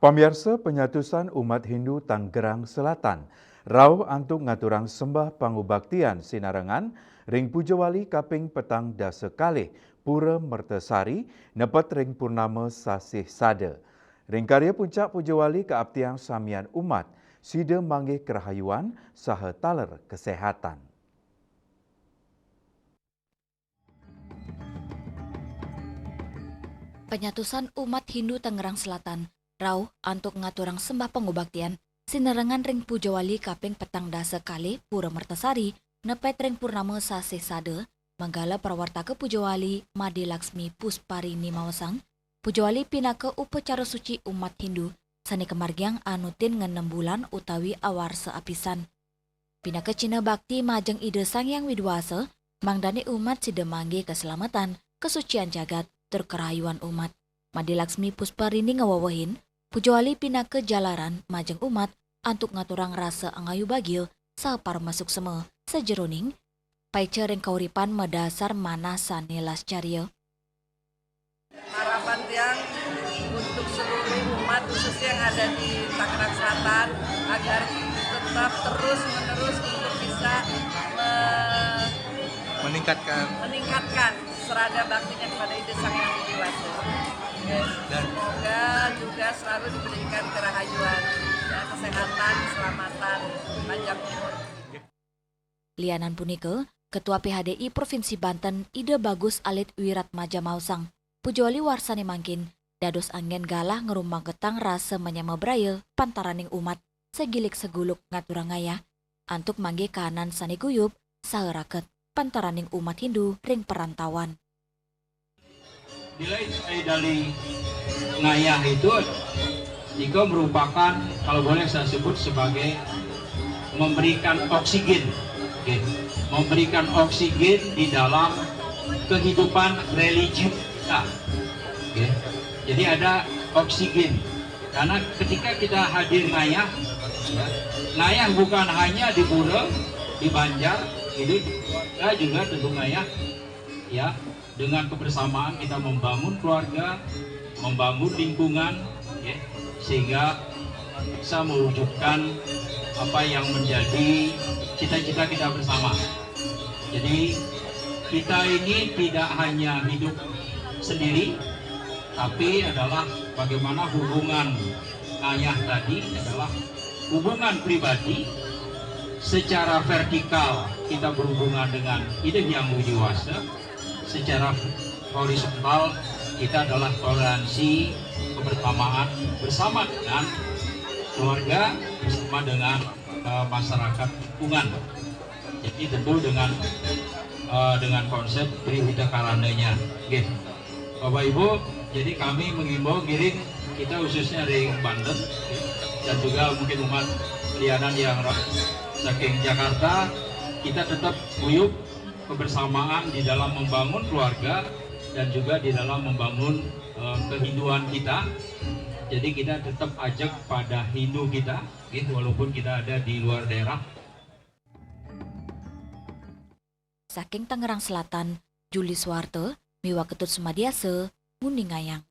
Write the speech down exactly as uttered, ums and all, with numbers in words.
Pamiarsa, panyatusan umat Hindu Tanggerang Selatan rauh antuk ngaturang sembah pangubaktian sinarengan ring Puja Wali kaping petang dasa kalih Pura Mertasari nepet ring purnama sasih sada. Ring karya puncak Puja Wali kaaptiang samian umat sida manggih karahayuan saha taler kasehatan. Panyatusan umat Hindu Tangerang Selatan rauh antuk ngaturang sembah pangubaktian sinarengan ring Puja Wali kaping petang dasa kalih Pura Mertasari nepet ring purnama sasih sada, manggala prawartaka Puja Wali Made Laksmi Pusparini maosang, Puja Wali pinaka upacara suci umat Hindu sane kamargiang anutin ngenem bulan utawi awarsa apisan. Pinaka cihna bakti majeng Ida Sang Hyang Widi Wasa, mangdane umat sida manggih kaslametan, kasucian jagat, tur karahayuan umat. Made Laksmi Pusparini ngawewehin, Puja Wali pinaka jalaran majeng umat antuk ngaturang rasa angayu bagia saha parama suksma sajeroning paica ring kauripan madasar manah sane lascarya. Harapan tiang untuk seluruh umat, khususnya yang ada di Tangerang Selatan, agar tetap terus menerus untuk bisa me- Meningkatkan. Meningkatkan serada baktinya kepada Ida Sang Hyang Widi Wasa. Ya, dan semoga juga selalu diberikan kerahayuan, ya, kesehatan, keselamatan, panjang umur. Lianan punika, Ketua P H D I Provinsi Banten, Ida Bagus Alit Wiratmaja maosang, Puja Wali warsane mangkin dados anggen galah ngrumagetang rasa manyama braya pantaraning umat sagilik saguluk ngaturang ngayah antuk manggih kahanan sane guyub saha raket pantaraning umat Hindu ring perantauan. Nilai dari ngayah itu juga merupakan, kalau boleh saya sebut, sebagai memberikan oksigen, oke, memberikan oksigen di dalam kehidupan religius kita, oke. Jadi ada oksigen, karena ketika kita hadir ngayah, ya, ngayah bukan hanya di pura, di banjar, gitu, kita juga tentu ngayah, ya, dengan kebersamaan kita membangun keluarga, membangun lingkungan, ya, sehingga bisa mewujudkan apa yang menjadi cita-cita kita bersama. Jadi kita ini tidak hanya hidup sendiri, tapi adalah bagaimana hubungan ayah tadi adalah hubungan pribadi, secara vertikal kita berhubungan dengan Ida Hyang Widi Wasa, secara horizontal kita adalah toleransi kebersamaan bersama dengan keluarga, bersama dengan, eh, masyarakat lingkungan. Jadi tentu dengan, eh, dengan konsep Tri Hita Karananya. Oke. Bapak Ibu, jadi kami mengimbau ngiring kita khususnya dari Banten, oke, dan juga mungkin umat lianan yang ra-, saking Jakarta, kita tetap guyub kebersamaan di dalam membangun keluarga dan juga di dalam membangun, eh, kehinduan kita. Jadi kita tetap ajak pada Hindu kita, gitu, walaupun kita ada di luar daerah. Saking Tangerang Selatan, Juli Suwarta miwah Ketut Sumadiasa, nguningayang.